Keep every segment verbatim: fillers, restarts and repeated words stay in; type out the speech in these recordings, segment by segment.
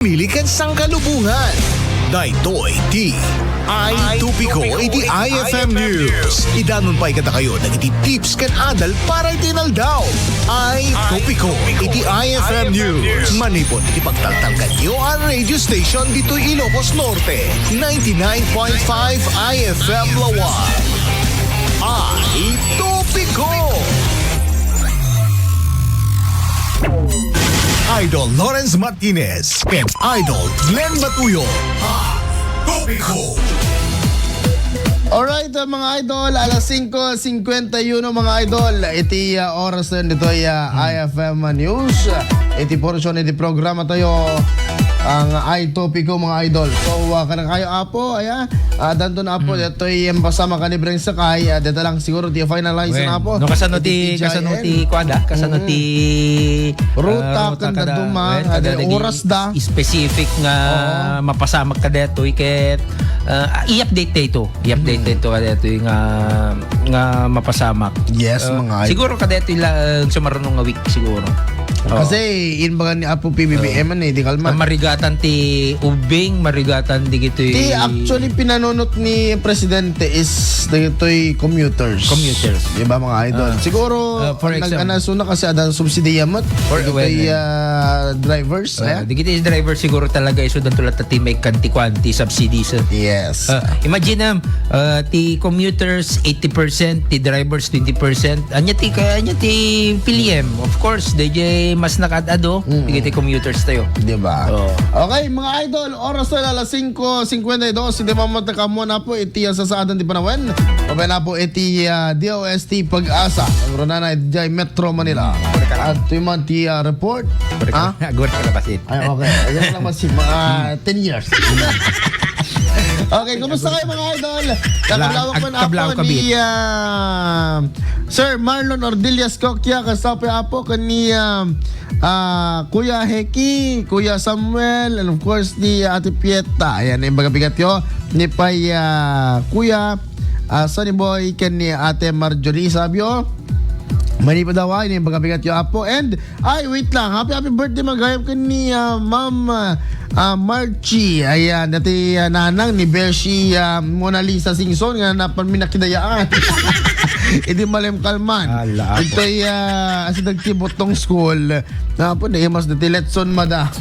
Pili ken sangkalubongan. Daytoy ti Ay Topiko iti I F M News. Idanon pay kadakayo dagiti tips ken adal para iti inaldaw. Ay Topiko iti I F M News. Manipud iti pagtaltalkanyo a radio station ditoy Ilocos Norte, ninety-nine point five I F M Laoag. Ay Topiko! Idol Lawrence Martinez and Idol Glenn Batuyo. Ay Topiko! Alright, uh, mga idol, alas singko singkwenta y uno, mga idol. Iti, uh, oras na ditoy, uh, I F M News. Iti portion iti programa tayo, ang Ay Topiko, mga idol. So, uh, kadakayo, Apo, aya, uh, danton, Apo, detoy, um, pasama ka libreng sakay, uh, deta lang siguro ti finalize na, Apo. No, kasano ti, kasano ti, kuan da? Kasano ti, uh, ruta, ken kada, kadaduma, ken kada dagiti oras da. Specific nga mapasamak kadetoy ket, uh, i-update dayto. I-update dayto kadetoy nga, nga mapasamak. Yes, uh, mga idol. Siguro kadetoy la, uh, sumaruno nga week siguro. Oo. Kasi imbaga ni Apo P B B M, eh, di kalman. Marigatan ti ubing, marigatan digitoy. Ti actually pinanunot ni Presidente is dagitoy commuters. Commuters. Di ba, mga idol? Ah. Siguro, uh, for example, nag-anaso na kasi adda subsidiya met. For, dagitoy, well, uh, drivers, uh, aya? Dagiti driver siguro talaga isu danto latta ti maikkan ti kuan ti subsidies, eh. Yes. Uh, imagine, um, uh, ti commuters eighty percent, ti drivers twenty percent. Ania ti, kaya ania ti piliem? Of course, dayjay mas nakaad-ado, mm, dagiti commuters tayo. Di ba? Oo. Okay, mga idol, oras na alas singko singkwenta y dos, hindi mamatakamuan na po iti sasaadan ti panawen. Pabay na po iti, ah, D O S T Pag-asa. Ang runana iti Metro Manila. At tuman ti, ah, report. Ha? Agor ka na basit. Ay, okay. Ayan lang mas mga ten years. Okay, kumusta kayo, mga idol? Kablaw, kablaw ka, ni, ah, Sir Marlon Ordillas Coquia, kasapi, Apo, ken ni, ah, ah, Kuya Heki, Kuya Samuel, and of course, ni Ate Pieta. Ayan, yung mga bigat yo. Ni pay, ah, Kuya, ah, Sonny Boy, ken ni Ate Marjorie Sabio. Manipud daw ay, ni mga bigat yo, Apo. And Ay, wait lang. Happy, happy birthday, mga gayam, ken ni, ah, Ma'am, ah, ah, Marchi. Ayan, dati, ah, nanang ni Beshi, ah, Mona Lisa Singson nga napan mi nakidayaan. Idi malim kalman. Ala, apo. Ito'y, ah, asi dagiti butong school. Napo, naimas dati letson, mada.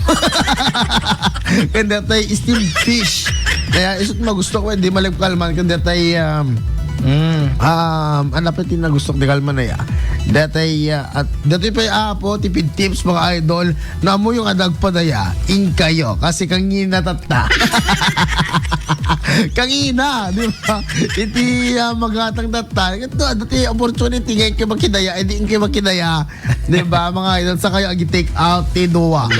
Ken datay steamed fish. Kaya isut magusto ko, hindi malim kalman. Ken datay, um, Mm. um, ano pa ti nagusto ko, di kalman na ya. Datay, ah, at Datoy pay, Apo, ti pidtips, mga idol, no ammoyo nga dagpadaya, inkayo. Kasi kangina tatta. Kangina, di ba? Iti, ah, magatang tatta. Ito, dati opportunity nga inkayo makidaya, eh, di inkayo makidaya. Di ba, mga idol? Sa kayo, agi-take out, ti duwa.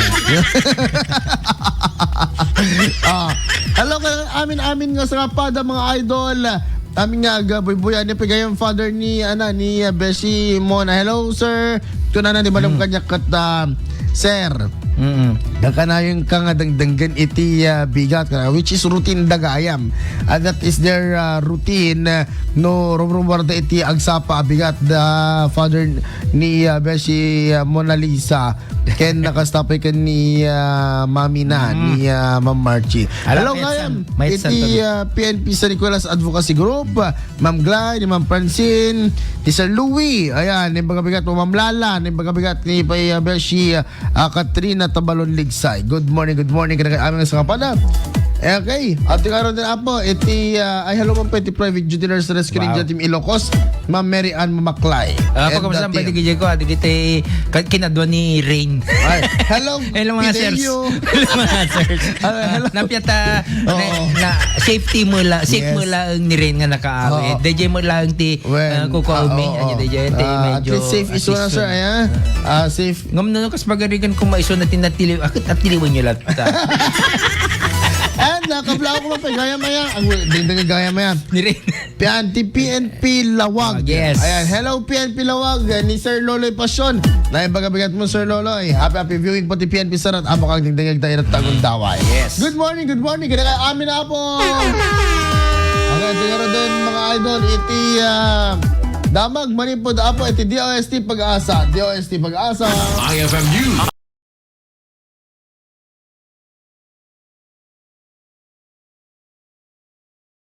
Ah, hello, kay amin-amin nga sangkapada, mga idol. Amin nga aga, buybuyan ni pigayam father ni, ana, ni, ah, Beshi Mona. Hello, sir. Kunana ni Madam Mm. Kanya ket, ah, sir. Mm-mm. Nakanayon ka nga dangdanggen iti, ah, bigat, ah, which is routine da gayam. Ah, that is their, ah, routine, ah, no, rumrumwarda iti agsapa a bigat da father ni, ah, Beshi, ah, Mona Lisa. Ken nakastapay ken ni, ah, Mami na, Mm. ni, ah, Ma'am Marchi. Ala, hello, mayat gayam. San-, mayat san Iti, tabi. Ah, P N P San Nicolas Advocacy Group, ah, Ma'am Glenn, ni Ma'am Francine, ni Sir Louie. Ayan, ni mga bigat mo, Ma'am Lala, ni mga bigat ni Pay, ah, Beshi, ah, Katrina Tabalon Ligsay. Good morning, good morning. Kaya kay aming sa kapada. Eh, okay. At yung araw din, Apo, iti, ah, ay, hello, Ma'am, iti Private Duty Nurse Rescue Wow. Ninja Team Ilocos, Ma'am Mary Ann Mamaklay. Ah, And, pagkamusta ah, ang pwede team. Gigi ko, ah, di kita, eh, ka-, kinadwa ni Rain. Ay, hello, Hello, mga sirs. Fidelio. Hello, mga sirs. Ah, Ah, hello. Napyata, Oo. na, na, safety mo la, safe Yes. mo la ang ni Rain nga nakaawit. Oo. D J mo lang ti, Well, ah, kukuha ah, uming, oo. Ano, D J, ti Ah, medyo at least safe at iso na, least sir, yun. Ayan. Ah, safe. Ngam na, no, kas pagarigan kung maiso na tinatiliw, akit at tiliwan nyo lahat. And, ah, kablaw ko mapagaya maya. Ang dingding gaya maya. Ni Rain. Pian, ti P N P Lawag. Oh, yes. Ayan, hello, P N P Lawag, eh, ni Sir Loloy Pasyon. Naimbagabigat mo, Sir Loloy. Happy, happy viewing po ti P N P Sarat. Amo kang dingdingag tayo ng Tagundaway. Yes. Good morning, good morning. Kaya kaya amin na po. Ang siguro din, mga idol, iti, ah, damag, manipod, apo, iti D O S T Pag-asa. D O S T Pag-asa. I F M News.